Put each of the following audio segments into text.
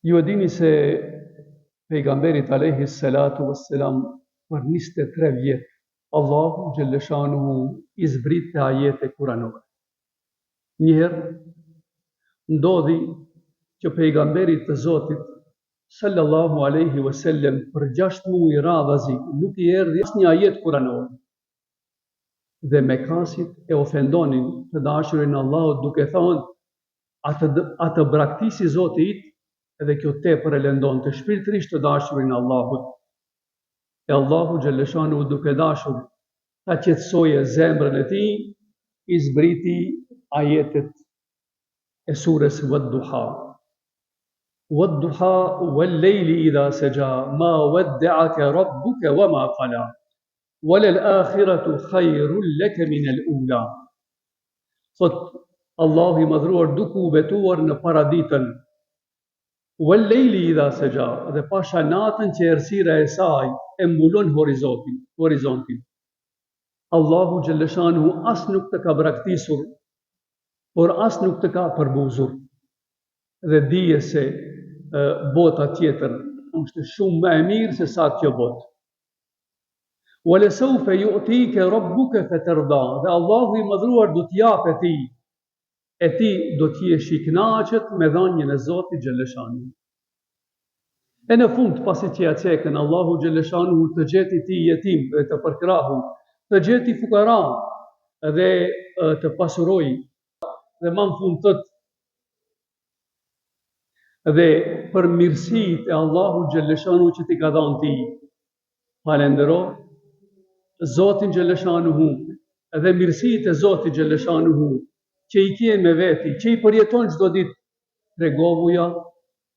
Ju e dini se pejgamberit alejhi selatu vesselam për 23 vjet Allahu xhelleshanuhu i zbritte ajete kuranore. Njëherë ndodhi që pejgamberit të Zotit sallallahu alejhi vesellem për 6 muaj radhazi nuk i erdhi asnjë ajet kuranor. Dhe mekasit e ofendonin të dashurin e Allahut duke thënë a të, a të braktisi Zoti yt edhe kjo tepër e lëndonte shpirtërisht të dashurin e Allahut. E Allahu xhelleshanuhu duke dashur ta qetësoje zemrën e tij, i zbriti ajetet e sures Wadduha. Wadduha wal lejli idha seja, ma waddeake rabbuke wa ma kala, walel akhiratu khajrun leke min el ula. Thot Allahu i madhruar duke u betuar në paraditën. Wal lejli idha seja, dhe pasha natën që errësira e saj e mbulon horizontin, horizontin. Allahu xhelleshanuhu as nuk të ka braktisur, por as nuk të ka përbuzur. Dhe dije se e, bota tjetër është shumë më e mirë se sa kjo botë. Wa lesaufe ju'tike rabbuke feterda, dhe Allahu i madhruar do të japë ty, e ti do të jesh i kënaqët me dhënien e Zotit xhelleshanuhu. E në fund, pasi që ja cekën, Allahu xhelleshanuhu të gjeti ti jetim dhe të përkrahu, të gjeti fukara dhe të pasuroi, dhe ma në fund thotë dhe për mirësitë e Allahu xhelleshanuhu që t'i ka dhanë ty, Falendero Zotin xhelleshanuhu dhe mirësitë e Zotit xhelleshanuhu që i ke me veti, që i përjeton çdo ditë, tregovuja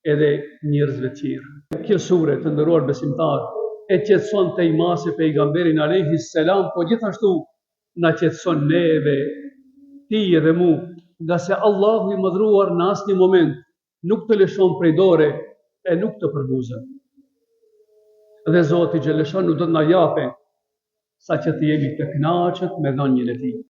edhe njerëzve tjerë. Kjo sure të nderuar besimtar e qetëson tej mase pejgamberin alejhi selam, po gjithashtu na qetëson neve, ti edhe mu, ngase Allahu i madhruar në asnjë moment nuk të lëshon prej dore e nuk të përbuzën. Dhe Zoti xhelleshanuhu do të na jape sa që të jemi të kënaqët me dhënien e tij.